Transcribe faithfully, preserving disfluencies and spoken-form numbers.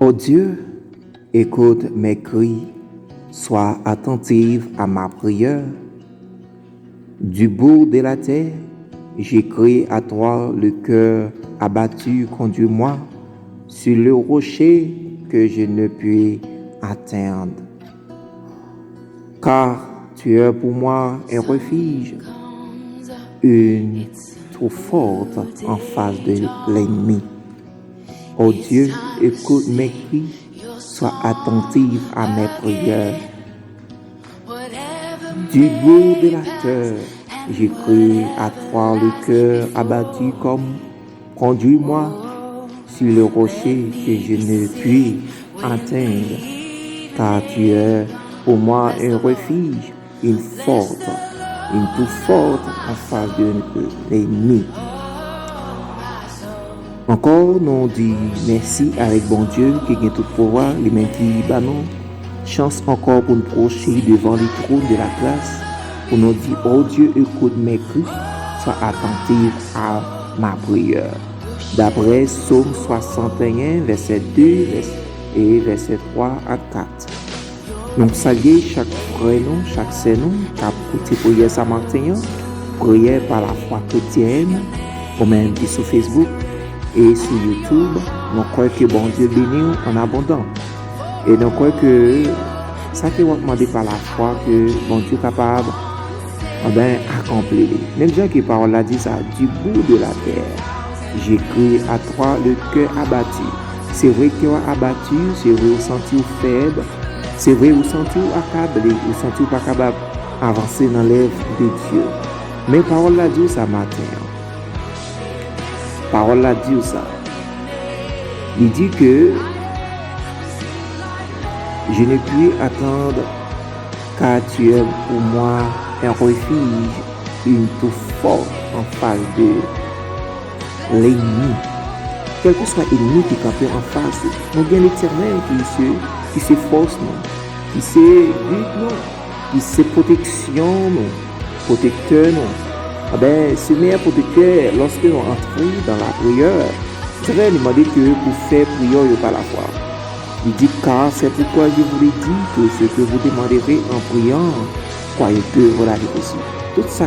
Ô Dieu, écoute mes cris, sois attentive à ma prière. Du bout de la terre, j'ai crié à toi, le cœur abattu, conduis-moi sur le rocher que je ne puis atteindre. Car tu es pour moi un refuge, une tour forte en face de l'ennemi. Ô Dieu, écoute mes cris, sois attentive à mes prières. Du bout de la terre, j'ai crié à toi, le cœur abattu comme, conduis-moi sur le rocher que je ne puis atteindre, car tu es pour moi un refuge, une forte, une tour forte en face de l'ennemi. Ankò, nou di mèsi avèk Bondye ki gen tout pouvwa, li menm ki ba nou chans ankò pou n pwoche devan le trône de la grâce, pou nou di, Ô Dieu, écoute mes cris, sois attentif à ma prière. Daprè Sòm swasannteyen, vèsè de, vès-, e vèsè twa a kat. Nou salye chak frè nou, chak sè nou k ap koute priyè sa maten an, priyè pa lafwa kretyèn, ou menm ki sou Facebook e sou YouTube. Nou kwè ke Bondye beni w an abondan. E nou kwè ke sa ke w ap mande pa lafwa ke Bondye kapab, anben, akonpli li. Menm jan ke pawòl la di sa, du bout de la terre, j'ai crié à toi, le cœur abattu. Se vre kè w abati, se vre ou santi w fèb, se vre ou santi w akable, ou santi w pa kapab avanse nan lèv de Dye. Men pawòl la di w sa maten an. Pawòl la di w sa. Li di ke, je ne puis attendre, car tu es pour moi un refuge, une tour forte en face de l'ennemi. Kèlkeswa ènmi ki kanpe anfas ou, nou gen Letènèl ki se, ki se fòs nou, ki se gid nou, ki se pwoteksyon nou, pwotektè nou. Anben, se meyè pwotektè, lòske nou antre dan lapriyè, Letènèl li mande ke pou fè priyè yo pa lafwa. Li di, car c'est pourquoi je vous le dis, que ce que vous demanderez en priant, croyez que vous l'avez reçu. Tout sa